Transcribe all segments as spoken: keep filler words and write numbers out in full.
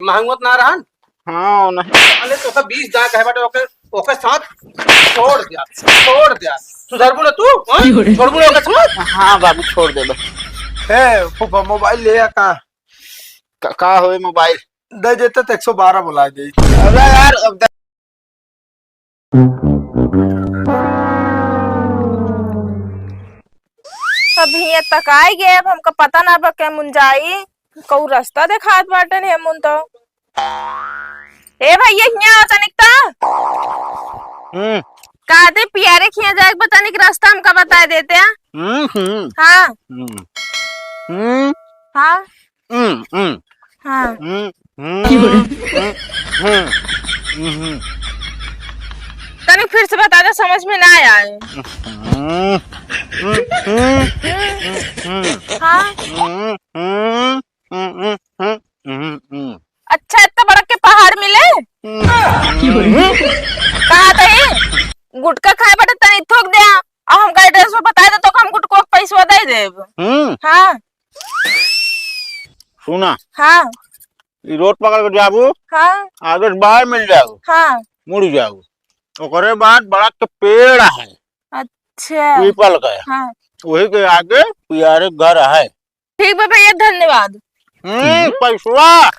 महंगोत ना रहन। हाँ, नहीं। अरे तो ओकर बीस दांत है बाटे, ओके, ओके साथ छोड़ दिया, छोड़ दिया। सुधरबू ना तू, हाँ? छोड़बू ना ओके साथ? हाँ बाबू, छोड़ देबे। ए, फूफा, मोबाइल ले आ का? का, का होए मोबाइल? दे देते तो एक सौ बारह बुला दे। अरे यार, अब दे- अब हियां तक आइ गए, अब हमका पता ना बा के मुन जाई, कऊ रास्ता देखात बाटे ने मुन तो। ए भैया, हियां आओ तनिक ता। हम्म। का दे पियारे खिया जाए के बा, तनिक रास्ता हमका बताए देते हैं। हम्म, हम्म। हाँ। हम्म। हम्म। हाँ। हम्म, हम्म। हाँ। हम्म, हम्म। हम्म, हम्म। हम्म, हम्म। तनिक फिर से बता दे, समझ में ना आए। हम्म, हम्म, हम्म। हाँ। हम्म, हम्म। हम्म, हम्म, हम्म, हम्म, हम्म। अच्छा, इतना बड़ा के पहाड़ मिले? हम्म। कहा थे, गुटखा खाए बटे तनी थूक दे, और हमका एड्रेस पर बता दे तो हम गुटखा के पैसवा दे देब। हम्म। हाँ। सुना। हाँ। ई रोड पकड़ के जाबू। हाँ। आगे से बाहर मिल जाओ। हाँ। मुड़ जाओ। ओकरे बाद बड़ा के पेड़ है। अच्छा। पीपल का। हाँ। वही के आगे पियारे घर है। ठीक बा भैया, धन्यवाद। हम्म, पैसवा।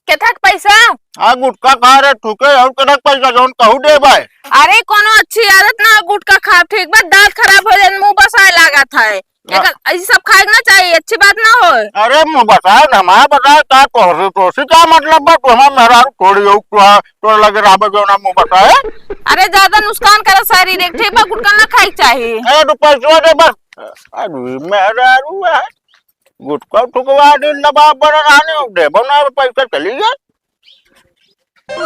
केथक पैसा? आ गुटखा खा रहे, थूके, और केथक पैसा, जौन कहू दे भाई। अरे, कोनो अच्छी आदत ना, गुटखा खा, ठीक बा, दांत खराब हो जाए, मुंह बसाए लागत है। हाँ। एकर, ई सब खाए के ना चाहिए, अच्छी बात ना हो। अरे, मुंह बसाए ना, हमारा बसाए, का तोहसे, तोहसे का मतलब बा? तू हमार मेहरारू थोड़ी हो, तू, तोर लगे रहबे, जौन मुंह बसाए। अरे, ज्यादा नुकसान करे शरीर एक, ठीक बा, गुटखा ना खाए के चाहिए। अरे, तू पैसवा दे बस। अरे, मेहरारू है। गुटखा ठुकवा दे, नवाब बना रहने, अब देबो ना, अब पैसा चली गए।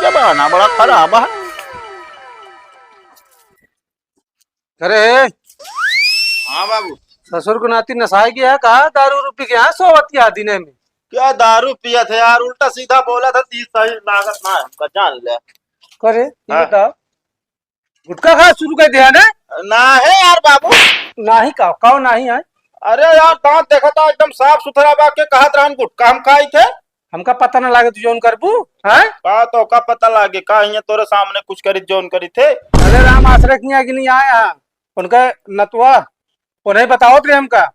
जमाना बड़ा खराब है। अरे, हाँ बाबू। ससुर के नाती नसाई गया, कहा दारू उरू पी के यहाँ सोवत किया दिने में? क्या दारू पिया थे यार, उल्टा सीधा बोला था, तीस सही लागत ना है हमका, जान ले। करे, ये हाँ। बताओ, गुटखा खा शुरू कर दिया ना? ना है यार बाबू। नाही का, काओ नाही है? अरे यार, दांत देखा था एकदम साफ सुथरा बा, के कहत रहन गुटखा हम खाई थे। हमका पता ना लागे तू जौन करबू, हैं? का तो का पता लागे, का हियां तोरे सामने कुछ करी जौन करी थे? अरे राम आश्रय किया कि नहीं आया? उनका नतवा, उन्हें बताओ रे हमका।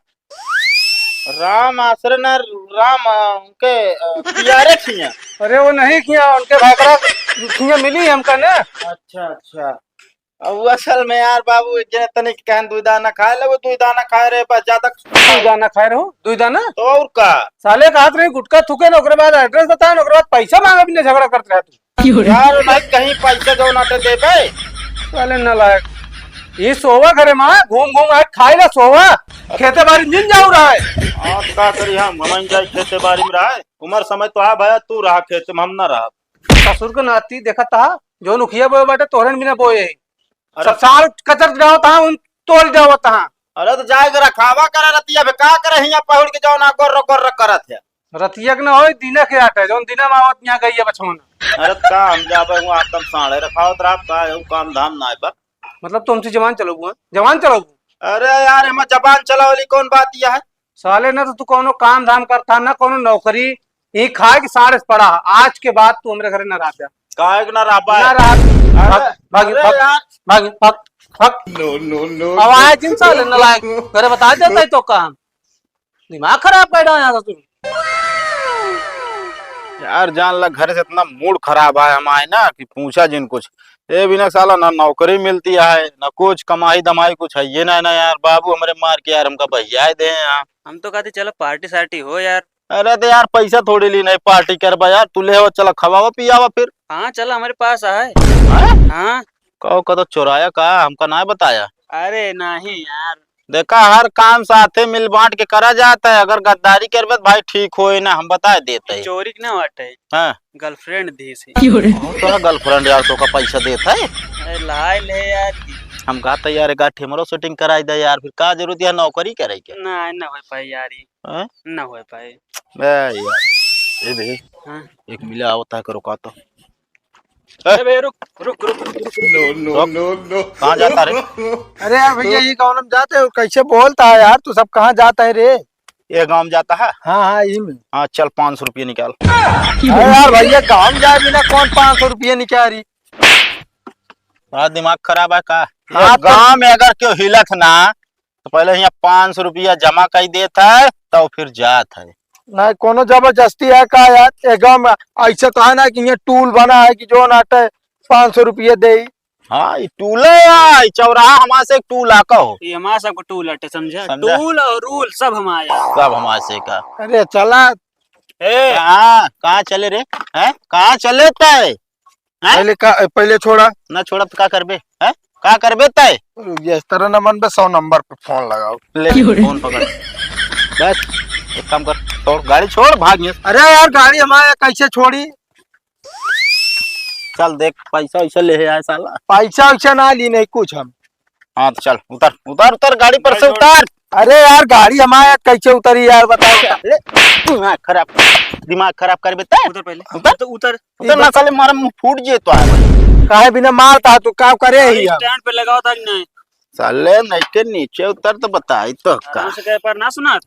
राम आश्रय ना, राम, अ, उनके, अ, पियारे खिया। अरे वो नहीं खिया, उनके भाकरा खिया मिली हमका ना। अच्छा, अच्छा। अब वो असल में यार बाबू, एक जने तनिक कहन दुई दाना खाए ले, वो दुई दाना खाए रहे, बस ज्यादा दुई दाना खाए रहो, दुई दाना? तो और का? साले कहत रहे गुटखा थूके ना, ओकरे बाद एड्रेस बताए ना, ओकरे बाद पैसा मांगे बिना झगड़ा करत रहे तू। यार, नहीं कहीं पैसा जो नाटे देबे। साले नालायक। ये सोवा घरे मा, घूम घूम आए, खाए ला सोवा। खेते बारी दिन जाऊ रहा है। आज का करी हम, हम जाई खेते बारी में रहा है। उमर समय तो आ भया, तू रहा खेते में, हम ना रहा। ससुर के नाती देखत हा, जौन उखिया बोए बाटे, तोहरे बिना बोए है। अरे सब साल कचर जावत हा, उन तोड़ जावत हा। अरे तो जाए के रखावा करे रतिया, बे का करे हियां पहुड़ के जौन आ गोर्र गोर्र करत है। रतिया के ना होई, दिने के आटे, जौन दिने में आवत यहाँ गई है बछौना। अरे का हम जाबे हुआ, आतम साढ़े रखावत रहा, का है, काम धाम ना है बा। मतलब तुमसे जबान चलाबू, हैं? जबान चलाबू? अरे यार, हम जबान चलावली कौन बात यह है? साले ना तो तू कौनो काम धाम करता, ना कौनो नौकरी, ई खाए के साढ़े से पड़ा। आज के बाद तू हमरे घरे ना रह जा। काहे के ना रह पाए? ना रह। अरे, भाग, भाग, अरे भाग, यार। भाग, भाग, भाग। No, no, no, अब no। आए जिन साले नालायक, घरे बता देता है तो काम। दिमाग खराब कर डाला यहाँ तू। यार जान ला घर से इतना मूड खराब है हम आए ना कि पूछा जिन कुछ। ए बिना साला ना नौकरी मिलती है, ना कुछ कमाई दमाई कुछ है ये ना, ना यार बाबू हमरे मार के यार हमका बहियाए दे हैं यहाँ। हम तो कहते चलो पार्टी सार्टी हो यार। अरे तो यार पैसा थोड़ी ली नहीं पार्टी करबा यार, तू ले हो चला खवावा पियावा फिर। हाँ चला हमारे पास आए। हैं? हाँ। कहो कदो चोराया का हमका ना बताया। अरे नहीं यार। देखा हर काम साथे मिल बांट के करा जाता है, अगर गद्दारी करबे तो भाई ठीक होए ना, हम बताए देते हैं। चोरी के ना बाटे। हाँ। गर्लफ्रेंड दी सी। कौन तोरा गर्लफ्रेंड यार तोका पैसा देत है? अरे लाए ले यार। हम कहा था यार एक आध ठे हमरो सेटिंग कराई दे यार, फिर का जरूरत है नौकरी करे के? ना, ना हो पाई यार ये। हाँ? ना हो पाई। ए यार, ए बे, हाँ? एक मिला आवता है करो का तो। ए बे, रुक, रुक, रुक, रुक, रुक, रुक। No, no, रुक। No, no। कहाँ जाता रे? अरे यार भैया, ये कौन हम जाते हो? कैसे बोलता है यार तू सब, कहाँ जाता है रे? ये गाँव में जाता है? हाँ, हाँ, यही में। हाँ, चल, पाँच सौ रुपये निकाल। अरे यार भैया, गाँव में जाए बिना कौन पाँच सौ रुपये निकाली? बड़ा दिमाग खराब है का? हाँ, ये तो गाँव में अगर केहू हिलत ना, तो पहले यहाँ पाँच सौ रुपया जमा कर देत है, तब फिर जात है। नहीं, कोनो जबरदस्ती है का यार? ये गाँव में ऐसे तो है ना कि यहाँ टूल बना है कि जौन आटे पाँच सौ रुपये दे। हाँ, ये टूल है, ये चौराहा हमारे से एक टूल आ कहो। ये हमारा सबको टूल आटे, समझा? समझा। टूल और रूल सब हमारे। सब हमारे से का। अरे चला। ए। कहाँ, कहाँ चले रे? हैं? कहाँ चले तय? हैं? पहले का, पहले छोड़ा। ना छोड़ा तो का करबे? हैं? का करबे तय? ये इस तरह न मन बे, सौ नंबर पे फोन लगाओ। ले, क्यों रे? फोन पकड़। बस, एक काम कर, छोड़, गाड़ी छोड़, भाग यहाँ से। अरे यार, गाड़ी हमारे कैसे छोड़ी? चल देख, पैसा वैसा ले आए साला। पैसा वैसा ना ली नहीं कुछ हम। हाँ तो चल, उतर, उतर, उतर, गाड़ी पर से उतर। अरे यार, गाड़ी हमारे कैसे उतरी यार, बताओ। ले, दिमाग खराब, दिमाग खराब करबे तय। उतर पहले। उतर। उतर, उतर ना साले, मारा मुंह फूट जे तो है। काहे बिना मारता है तू, का करे ही हम? स्टैंड पे लगाओ था कि नहीं? साले नहीं के नीचे उतर तो बताई तो का। आराम से कहे पर ना सुना।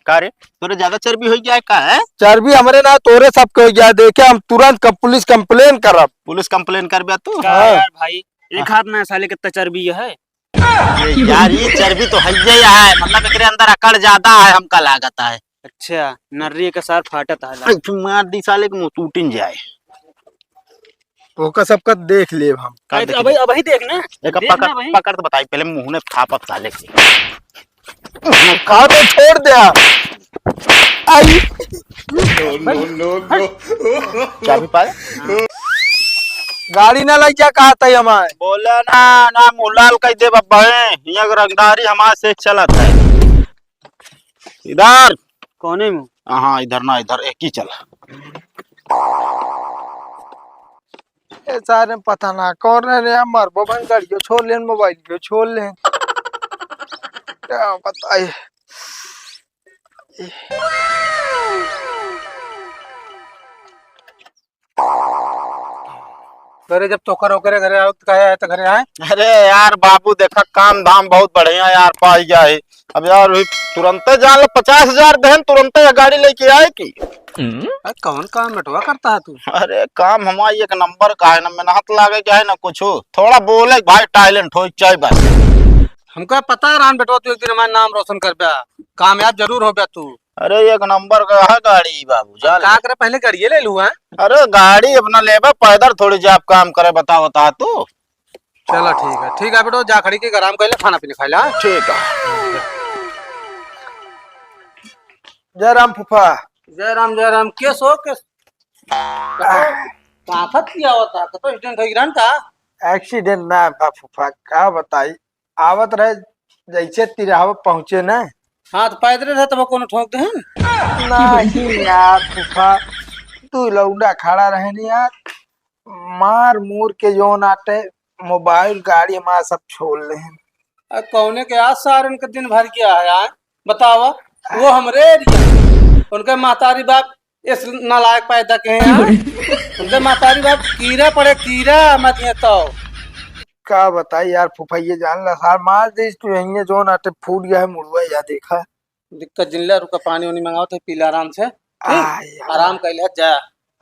का रे, तोरे ज्यादा चर्बी हो गया है का, है? चर्बी हमरे ना, तोरे सबके हो गया। देखे हम तुरंत कब पुलिस कंप्लेन करब। पुलिस कंप्लेन करबे तू? का हाँ। यार भाई, एक हाथ में साले कितना चर्बी है। ये यार, ये चर्बी तो है ही है, मतलब एकरे अंदर अकड़ ज्यादा है, हमका लागत है। अच्छा, नर्री के सार फाटत है। आई, तू मार दी साले के मुंह टूटिन जाए। ओका सबका देख लेब हम। का अरे, देख अबही, लेब? अबही देख ना। एक देख पकड़, ना भाई। पकड़ तो बताई, पहले मुंह में थापत साले के। खा तो छोड़ दे। आई। No, no, no, no। चाबी पाए? गाड़ी ना लग जा, कहा था हमारे। बोला ना, ना मुलाल कह दे बब्बा, हियां के रंगदारी हमारे से चलत है। इधर। कौने में? हाँ, इधर ना, इधर एक ही चला। ए, सारे पता ना कौन रहे रे, मरबो भाई, गाड़ियों छोड़ लेन, मोबाइल भी छोड़ लेन। क्या बताई? घरे जब तोकर ओकरे घरे आओ, तो काहे आए तो घरे आए? अरे यार बाबू, देखा काम धाम बहुत बढ़िया यार पाई गया है। अब यार वही तुरंते जान लो, पचास हजार देहन, तुरंते ये गाड़ी लेके आए की। अरे कौन काम बेटवा करता है तू? अरे काम हमारा एक नंबर का है ना, मेहनत लागे के है ना कुछ, थोड़ा बोले भाई, टैलेंट हो चाहिए बस। हमका पता है रान बेटवा, तू एक दिन हमारा नाम रोशन करबे, कामयाब जरूर होबे तू। अरे एक नंबर का है गाड़ी बाबू, जा का ले। करे, पहले गाड़िए ले लू, हाँ? अरे गाड़ी अपना लेबे, पैदल थोड़ी जाब काम करे, बता, बता तू। चला ठीक है, ठीक है बेटो, जा खड़ी के आराम कर ले, खाना पीना खा ले, हाँ? ठीक है। जय राम फूफा। जय राम, जय राम। के सो, के काफत किया होता, कतो एक्सीडेंट हो गिरा का? एक्सीडेंट ना बा फूफा, का बताई, आवत रहे जैसे तिरहावा पहुँचे ना। हाँ, तो पैदल रहे तब कोनो ठोक देहन? नहीं यार फूफा, तू लौंडा खड़ा रहे नहीं यार, मार मूर के जौन आटे, मोबाइल, गाड़ी हमारा सब छोड़ लेहन। आ, कौने के आज सारन के दिन भर गया है यार? बतावा, वो हमरे एरिया, उनके महतारी बाप इस नालायक पैदा के हैं यार। उनके महतारी बाप कीड़ा पड़े, कीड़ा मत ये तो। का बताई यार फुफैया जान ला सार मार दे तू, यहीं जौन आटे फूट गया है मुड़वा, या देखा। दिक्कत जिन ले, रुका, पानी उनी मंगाओ थे, पी ले आराम से। ठीक? आय, आय। आराम कर ले, जा।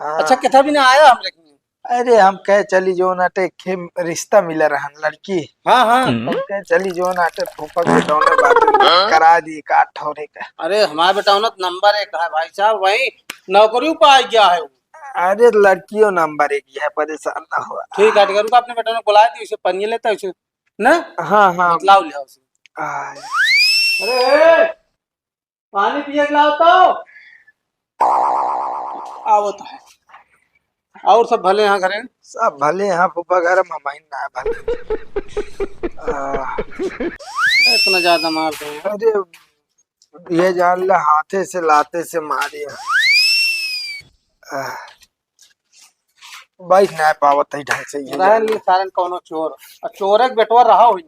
हाँ। अच्छा, कितना भी ना आया हमरे के? अरे, हम कहे चली जो ना, टे खे रिश्ता मिला रहन लड़की। हाँ, हाँ। हम कहे चली जो ना, टे फूफा के दौने बात करा दी, का ठौरे का। अरे, हमारा बेटा होना तो नंबर एक है भाई साहब, वही नौकरी पा गया है वो। अरे, लड़कियों नंबर एक है, परेशान ना हुआ। ठीक है, ठीक है, रुका, अपने बेटा ने बुला दी, उसे पनिया लेता है, उसे ना? हाँ, हाँ। बतलाओ लिया उसे। आय। अरे, ए, पानी पिए के लाओ तो। आवत है। और सब भले हैं घरे? सब भले हैं फूफा, घर में हमारी ना भले। आ, इतना ज्यादा मार दो। अरे, ये जान ले, हाथे से लाते से मारे। आ, बैठ ना पावत है ढंग से, ये रहन जान ले। सारन कौनो चोर, आ चोरे के बेटवा रहा हुई।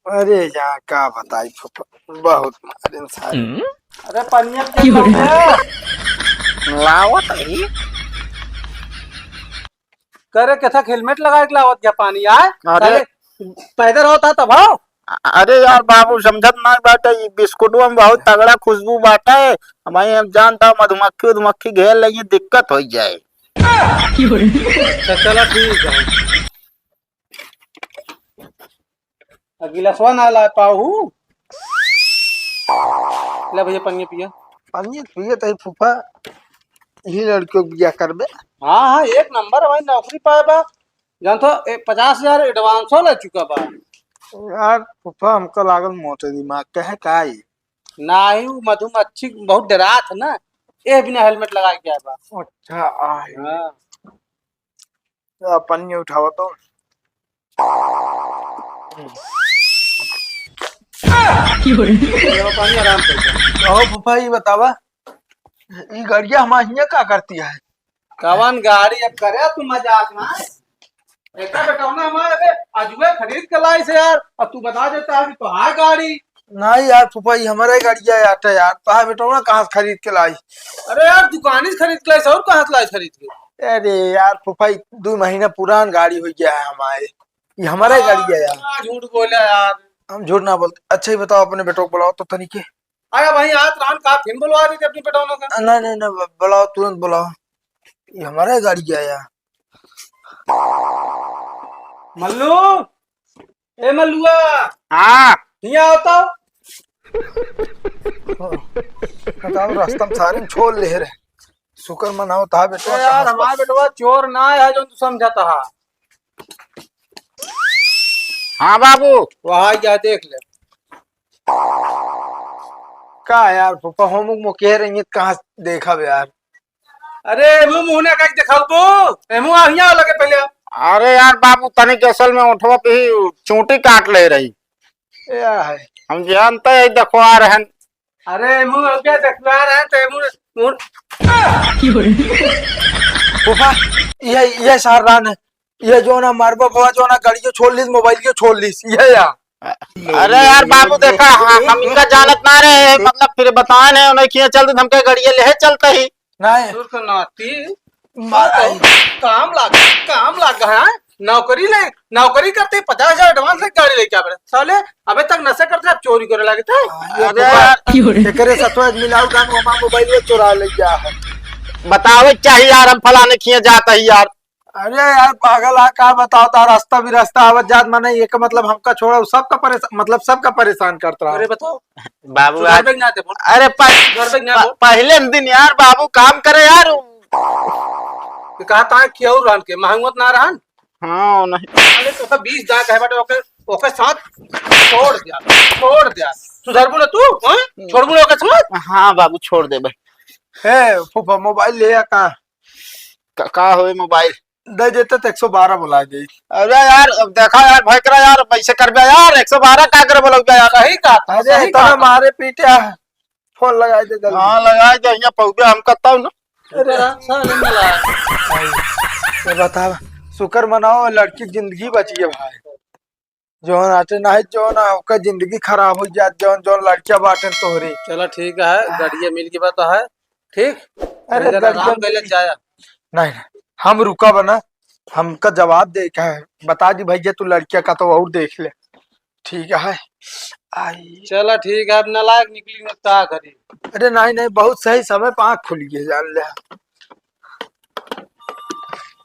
अरे यार, का बताई फूफा, बहुत मारिन सारे। हम्म? अरे पनिया के क्यों रे? लावत है। लावत है। करे के था, हेलमेट लगा के लावत क्या पानी आए? अरे। साले पैदल होता तब हो। अरे यार बाबू, समझत नाहीं बाटे, ई बिस्कुटवा में बहुत तगड़ा खुशबू बाटे। भाई, हम जानता हूँ, मधुमक्खी उधुमक्खी घेर लेंगे, दिक्कत हो जाए। अच्छा, चला ठीक है। आ गिलासवा ना ला पाऊ। ले भैया, पनिया पिया। पनिया पिए तही फूफा, यही लड़कियों के बियाह करबे। हाँ, हाँ, एक नंबर भाई, नौकरी पाए बा। जान तो, ए, पचास हजार एडवांसो ले चुका बा। यार फूफा, हमका लागल मोटे दिमाग के है का ई? नाही, उ मधुमक्खी बहुत डरात है ना, ए बिना हेलमेट लगा के आए बा। अच्छा, आ। हाँ। तो अपन ये उठावा तो। ये पानी आराम से। कहो फूफा, ये बतावा, ई गड़िया हमार हियाँ का करती है? कवन गाड़ी अब करे तू मजाक ना? एका बेटौना हमारे अबे अजुए खरीद के लाइस यार, और तू बता देता है कि तोहार गाड़ी। नहीं यार फूफा, ये हमारा ही गाड़िया है यार, यार तोहार बेटौना कहाँ से खरीद के लाई? अरे यार, दुकानी से खरीद के लाइस, और कहाँ से लाइस खरीद के? अरे यार फूफा, ये दो महीना पुरान गाड़ी हो गया है हमारे, ये हमारा ही गाड़िया है यार। हाँ, झूठ बोला यार। हम झूठ ना बोलते। अच्छा ही बताओ, अपने बेटो को बुलाओ तो तनिके। अरे भाई, आज राम का फिर बुलवा दी थी अपनी बेटौना का। नहीं, नहीं, नहीं, ब-, बुलाओ, तुरंत बुलाओ। ये हमारा ही गाड़िया है यार। मल्लू, ए मल्लुआ। हाँ। हियाँ आओ तो। बताओ, रास्ता में सारे छोड़ ले रहे। शुक्र मनाओ था बेटवा, ए यार, कहाँ से हमारा बेटवा चोर ना है जो तू समझता है। हाँ बाबू। वहाँ जा देख ले। का यार फूफा, हम मुँह केहे रही है, कहाँ देखब यार? अरे, एमू मुँह ना कहीं देखाऊ बो, एमू आ हियाँ लगे पहले। अरे यार बाबू, तनिक असल में ओठवा पे ही चूंटी काट ले रही। या है। हम जानते हैं, देखो आ रहन। अरे, एमू हम क्या देखवा रहे हैं, तो एमू, मुँह फूफा, ये, ये सार रान है। ये जो ना मारबा बवा, जो ना गाड़ियो छोड़ लीस, मोबाइलियो छोड़ लीस, ये या। अरे यार बाबू, देखा, ह-, हम इनका जानत ना रहे, मतलब, फिर बताए नहीं, उन्हें किया चलते, हम कहे गाड़िया ले चलते ही। नहीं। सुर के नाती। मार आई। काम लाग, काम लाग गया है। नौकरी ले, नौकरी करते पचास हजार एडवांस ले गाड़ी लेके आ पड़े। साले, अबे तक नशा करते, अब चोरी करे लगे थे। हाँ, ये अरे फूफा, यार। एकरे सतवा मिलाऊ गान, वो हमार मोबाइल चोरा ले गया है। बतावे चाहिए यार, हम फलाने किए जाता ही यार। अरे यार पागल, आ का बताओ, तार रास्ता भी रास्ता आवत जात, माने ये का मतलब हमका छोड़ा, सबका परेशान, मतलब सबका परेशान करत रहा। अरे बताओ। बाबू, तू आज घर पे ना आते बोल। अरे प-, घर पे ना प-, बोल। पहले दिन यार बाबू काम करे यार। ये कहा था कि और रहन के महंगत ना रहन। हाँ, नहीं। अरे तो का बीस दांत है बाटे, ओके, ओके साथ छोड़ दिया, छोड़ दिया। सुधरबू ना तू, हाँ? हम्म। छोड़बू ना ओके साथ? हाँ बाबू, छोड़ देबे। हे फूफा, मोबाइल ले आ का? का, का होए मोबाइल? दे देते तो एक सौ बारह बुला दे। अरे यार, अब देखा यार, भयकरा यार, पैसे कर दिया यार, एक सौ बारह का करे बोला यार? सही कहा था, अरे, सही इतना कहा था। मारे पीटे, फोन लगाई दे जल्दी। हाँ, लगाई दे, यहाँ पहुँचे हम करता हूँ ना। अरे, राम साले मिला। ये बतावा, शुक्र मनाओ, लड़की की जिंदगी बची है भाई। जौन आटे नाही, जौन आ, ओकर जिंदगी खराब हो जात, जौन, जौन लड़किया बाटे तोहरे। चला ठीक है, हाँ। गड़िया मिल के बात है, ठीक? अरे, इधर गड़िया आराम कर ले, मिल जाया। नहीं, नहीं, हम रुका बना, हमका जवाब दे का है, बता दी भैया, तू लड़किया का तो और देख ले, ठीक है? आई। चला ठीक है, अब नालायक निकली न का करी। अरे नहीं, नहीं, बहुत सही समय पे आँख खुल गई, जान ले।